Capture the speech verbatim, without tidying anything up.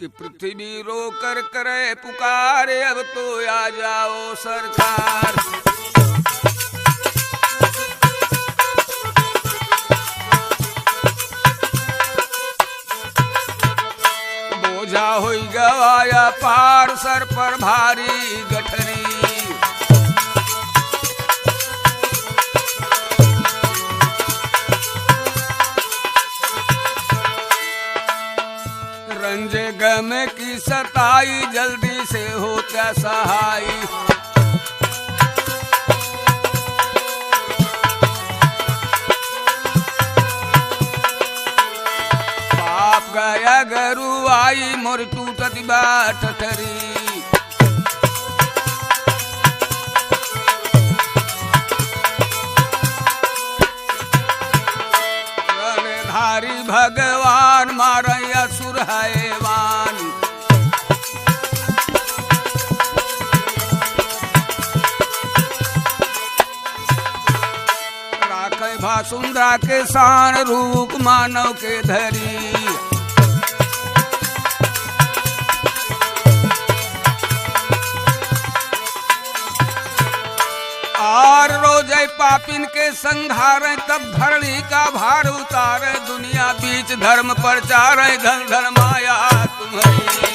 कि पृथ्वी रो कर करे पुकार, अब तो आ जाओ सरकार। बोझा होई गवा अपार, सर पर भारी गठरी। रंज गम की सताई, जल्दी से होता सहाई। पाप गया गरु आई, मोर टूटत बाट ठरी। रणधारी भगवान मारैं असुर हैवान। राखै भासुंदा के शान, रूप मानव के धरी। और रोजै पापिन के संघारै, तब धरणी का भार उतारै। दुनिया बीच धर्म प्रचारै, धन धन माया तुम्हरी।